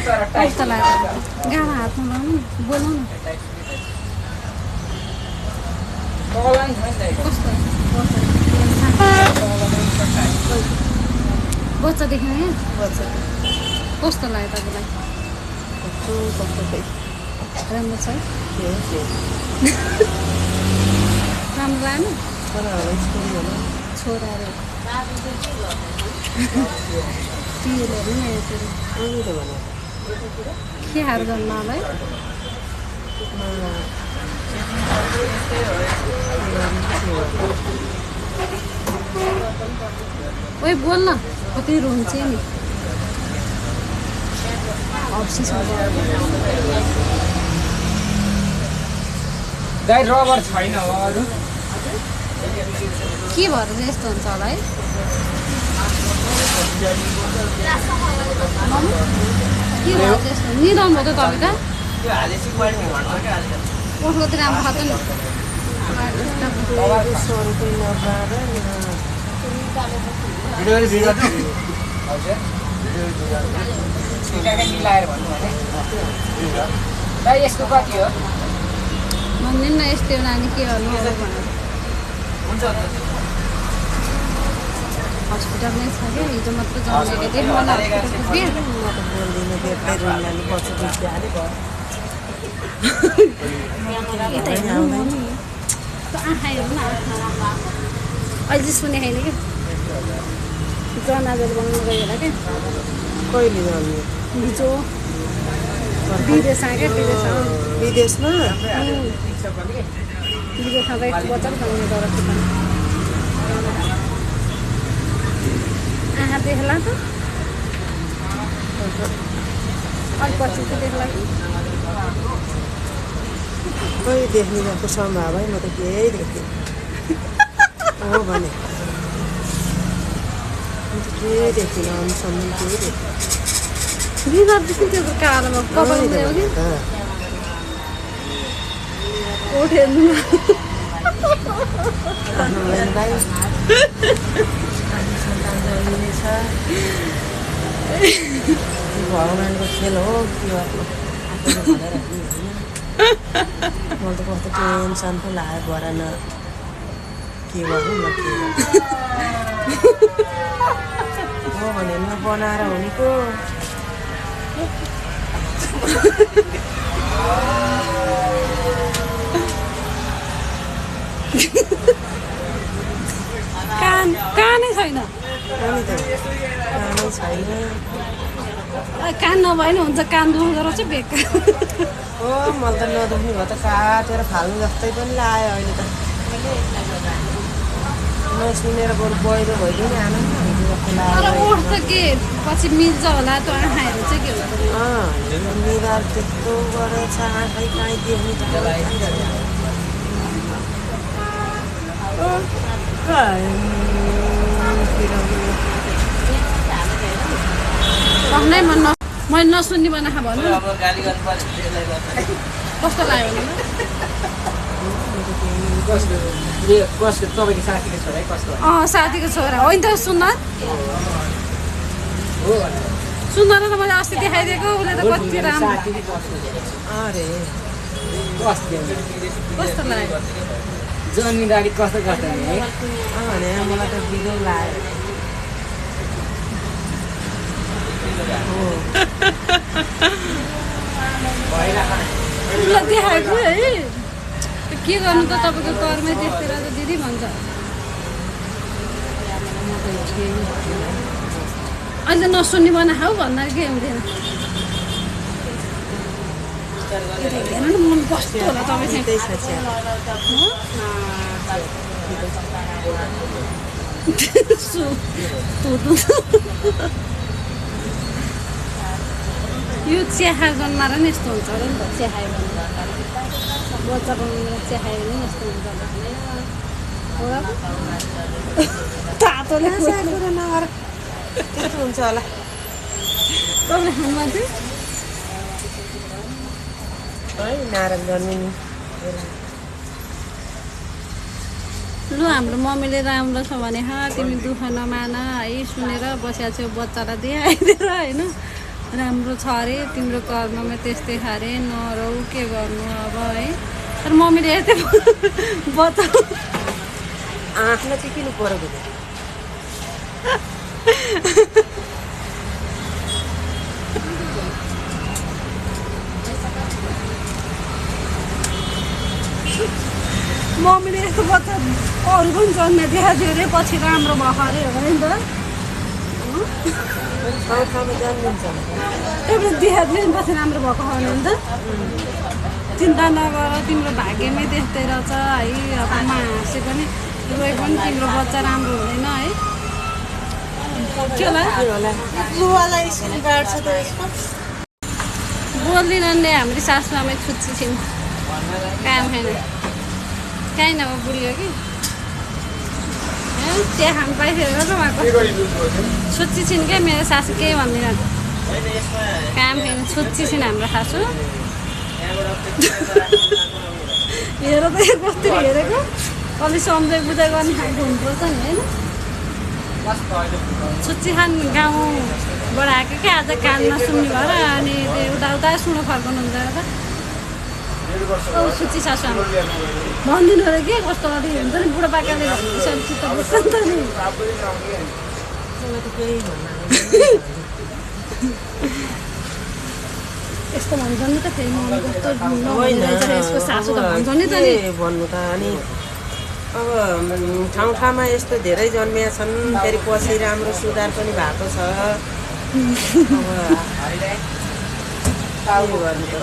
कस्तो लाग्यो गाडा हातमा लाउनु बोलाउनु कस्तो बच्चा देख्नु यहाँ कस्तो लाग्यो तपाईँलाई राम्रो छ राम्रो आएन छोराहरू टिएलहरू नि के हार गर्नु होला है ओइ बोल न कति रुन्छ नि गाई रबर छैन अरू के भएर चाहिँ यस्तो हुन्छ होला है के भएर चाहिँ यस्तो निदाउनु भयो त तपाईँ त ओठको त राम्रो खाँदैन मिलाएर भन्नु भने यसको कति हो भन्दिनँ न यस्तै नानी के गर्नु भनेर हस्पिटल नै छ क्या हिजो मात्र जन्मेको थिएँ मलाई आँखा हेर्नु न अहिले सुने छैन क्या जनाजहरू बनाउनु गयो होला क्या कहिले हिजो विदेशमा क्या विदेशमा विदेशमा त एक बच्चा पनि बनाउने तर आँखा देख्ला त अलिक पछि चाहिँ देख्ला कि कहिले देख्ने भएको सम्भाव है म त केही देख्थेँ हो भने केही देख्दिनँ अनुसम्म केही देख्थेँ बिमार देखि त्यो कालोमा कपाल उठ्यो कि उठेर्नु भगवान्को खेल हो के गर्नु मलाई त कस्तो टेन्सन पो लाग्यो भएन के गर्नु न के हो भने म बनाएर हुनेको कानै छैन कान नभए नि हुन्छ कान दुखेर चाहिँ बेकार हो मलाई त नदुख्ने भयो त काटेर फाल्नु जस्तै पनि लाग्यो अहिले त नसुनेर बरु बहिरो भइदियो नि आनन्द जस्तो तर लाग्यो ओठ त के पछि मिल्छ होला त्यो आँखाहरू चाहिँ के हुन्छ निधार त्यस्तो गरेछ आँखै कहीँ देख्ने नै मैले नसुन्ने बनाखा भन्नु कस्तो लाग्यो साथीको छोरा होइन त सुन्न सुन्दर त मैले अस्ति देखाइदिएको उसले त कति राम्रो कस्तो लाग्यो जन्मिँदाखेरि कस्तो कस्तो भने मलाई त बिजो लाग्यो उसलाई देखाएको है के गर्नु त तपाईँको कर्मै त्यस्तै रहेछ दिदी भन्छ अहिले नसुन्ने बनाखाऊ भन्दा के हुँदैन हेर्नु न मन कस्तो होला तपाईँ यो चिया जन्माएर नि यस्तो हुन्छ अरे नि त चिया खायो भने बच्चा बनाउनु चिया खायो भने यस्तो हुन्छ तातोले कुरा नगर त्यस्तो हुन्छ होला तपाईँले खानुमा चाहिँ है नारायण जन्मिनु लु हाम्रो मम्मीले राम्रो छ भने तिमी दुःख नमान है सुनेर बसिया छेउ बच्चालाई दिए आइदिएर होइन राम्रो छ अरे तिम्रो कर्ममा त्यस्तै छ अरे नरौ के गर्नु अब है तर मम्मीले यस्तै बताउ आँखलाई चाहिँ किन परेको थियो मम्मीले यस्तो बच्चा अरू पनि जन्म देखाएको अरे पछि राम्रो भएको अरे हो नि त ठाउँ ठाउँमा जन्मिन्छ एउटा देखाएको नि पछि राम्रो भएको हो नि त चिन्ता नगर तिम्रो भाग्यमै त्यस्तै रहेछ है अब म हाँसे पनि रोए पनि तिम्रो बच्चा राम्रो हुँदैन है के होला बुवालाई स्कुल गाड्छ त यसको बोल्दिनन् हाम्रो सासुआमै छुच्ची छिन् काम छैन काहीँ नभए बुढी हो कि चिया खानु पाइसकेको त उहाँको छुच्ची छिन् क्या मेरो सासू केही भन्दिनन् काम छैन छुच्ची छिन् हाम्रो सासू हेर त कस्तो हेरेको अलि सम्झाइ बुझाइ गर्ने खालको हुनुपर्छ नि होइन छुच्ची खान गाउँबाट आएको क्या आज कान नसुन्ने भएर अनि त्यो उता उता सुन्नु फर्काउनु हुन्छ त छुच्ची सासू आमा भनिदिनु अरे के कस्तो अलि हुन्छ नि बुढोपाकाले भनिदिन्छ चित्त बुझ्छ नि त नि केही भन्नु यस्तो भन्छ नि त फेरि मम्मी कस्तो नभनिरहेछ यसको सासू त भन्छ नि त नि भन्नु त अनि अब ठाउँ ठाउँमा यस्तो धेरै जन्मिया छन् फेरि पछि राम्रो सुधार पनि भएको छ अब के गर्नु त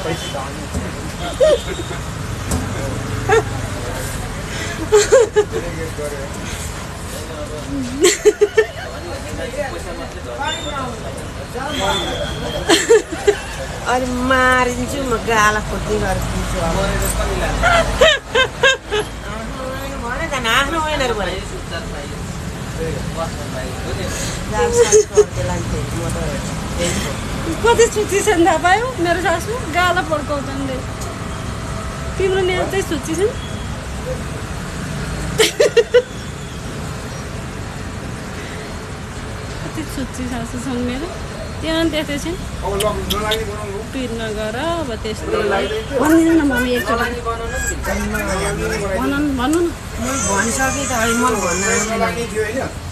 अनि मारिदिन्छु म गाला खोज्दै गरिदिन्छु भने त आफ्नो होइन भने कति छुच्ची छ नि थाहा पायो मेरो सासू गाला पड्काउँछन् रे तिम्रो मेरो चाहिँ छुच्ची छन् कति छुच्ची सासू छन् मेरो त्यो पनि त्यस्तै छिन् पिर नगर अब त्यस्तै भनिदिनु न मम्मी एकचोटि भन्नु न भनिसकेँ त अहिले मलाई भन्न